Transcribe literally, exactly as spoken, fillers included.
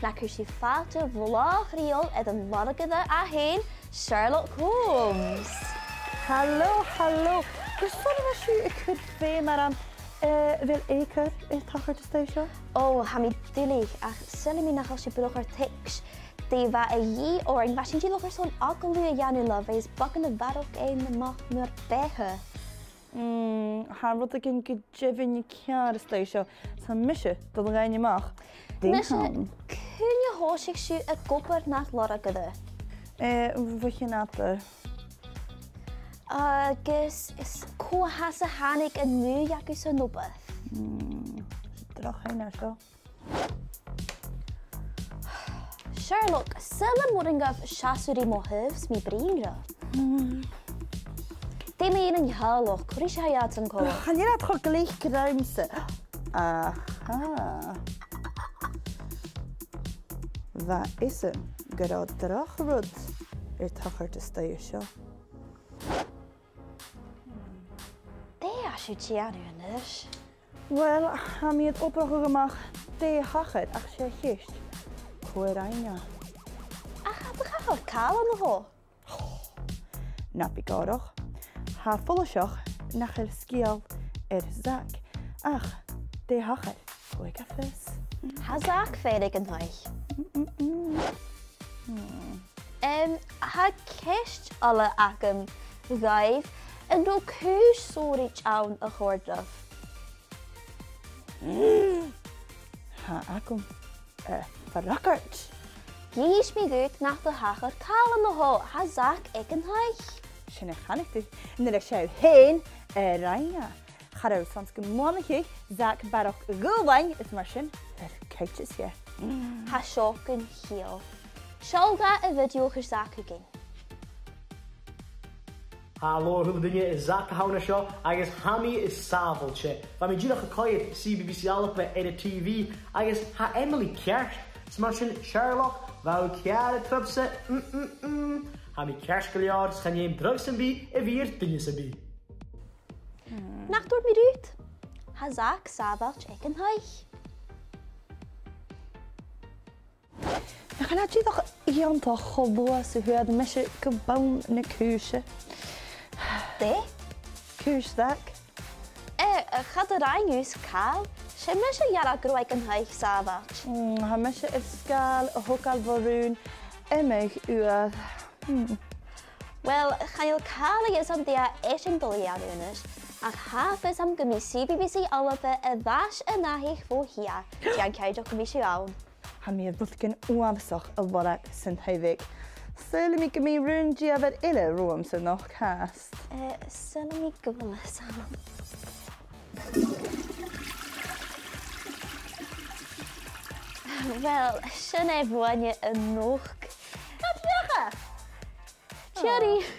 Nach cuir sibh fàilte bhlàth thriall air an lorgadh a th' ann, Sherlock Holmes. Halò, halò. Carson a bha sibh a' cur feum orm, eh, a bheil eucoir air tachairt a-staigh an seo? Ò, tha mi duilich, ach saoilidh mi nach eil sibh buileach air teacs. Dè bha a dhìth oirnn, bha sinn dìreach airson agallaidh a dhèanamh leibh agus b' fheudar dhomh a bharrachd fhaighinn a-mach nar beatha. Mm, tha rudeigin gu deimhinn ceàrr a-staigh an seo, 's tha mise a' dol a dh'fhaighinn a-mach dè th' ann. Cuin a thòisich sibh ag obair na lorgadh? Eh, bho chionn fhada. Agus is cò às a thàinig an ùidh agaibh san obair? Mm, droch aon a tha seo. Sherlock, saoil am b' urrainn dhomh seasamh ri mo thaobh 's mi a' bruidhinn riut? Mm. Dè mu dheidhinn an teaghlach, cò ris a tha iadsan còmhla? Chan eil iad cho glic riumsa. Aha. Bha fhios agam gun robh droch rud air tachairt a-staigh an seo. Dè tha sibh a' dèanamh a-nis? Uill, tha mi air obrachadh a-mach dè thachair, ach 's e a' cheist, cò a rinn e? Ach an do thachair càil an seo? Na bi gòrach. Tha e follaiseach nach eil sgeul air Zach, ach dè thachair? Cò aig a tha fios? Tha Zach fèir aig an taigh. Mm, mm, mm. Hmm. Em, tha ceist eile agam dhuibh, an robh cùis sònraichte ann a chòrd ribh? Mm. Tha agam, eh, freagairt. Dh'innis mi dhut nach do thachair càil an seo, tha Zach aig an taigh. Sin a chanadh tu, nuair a 's e thu fhèin a rinn e. Cha robh fhios agam gun do mhothaich Zach barrachd dhùbhlain, is mar sin, tha e a' creidsinn e. Mm. Tha seo gun chiall. Seall dha a' video a chuir Zach thugainn. Halò a h-uile duine, is Zach a th' ann an seo agus tha mi sàbhailte. Bha mi dìreach a' coimhead C B B C Alba air an T V agus tha Emily ceart. Is mar sin, Sherlock, bha thu ceàrr an trip sa, mm, mm, mm. Tha mi ceart gu leòr, is chan fheum dragh sam bith a bhith air duine sam bith. Nach tuirt mi riut? Tha Zach sàbhailte aig an taigh. Nach eil e dìreach iongantach cho luath 's a fhuair mise gu bonn na cùise. Dè? Cùis Zach. Eh, eh, cha do rinn thusa càil. 'S e mise a dhearbh gun robh e aig an taigh sàbhailte. Mm, tha mise air sgàil a thogail bho rùn iomadh uair. Hmm. Uill, chan eil càil a dh'fhios agam dè tha esan a' dol a dhèanamh a-nis, ach tha fios agam gum bi C B B C Alba air ais an ath-oidhche bho thìde, dèan cinnteach gum bi sibh ann. Tha mi air rudeigin uabhasach a lorg san taigh-bheag. Saoilidh mi gum bi rùn-dìomhair eile romhamsa a-nochd fhathast. Eh, saoilidh mi gu bheil fhios agam. Uill, sin e bhuainne a-nochd. Càit a bheil e? Tìoraidh.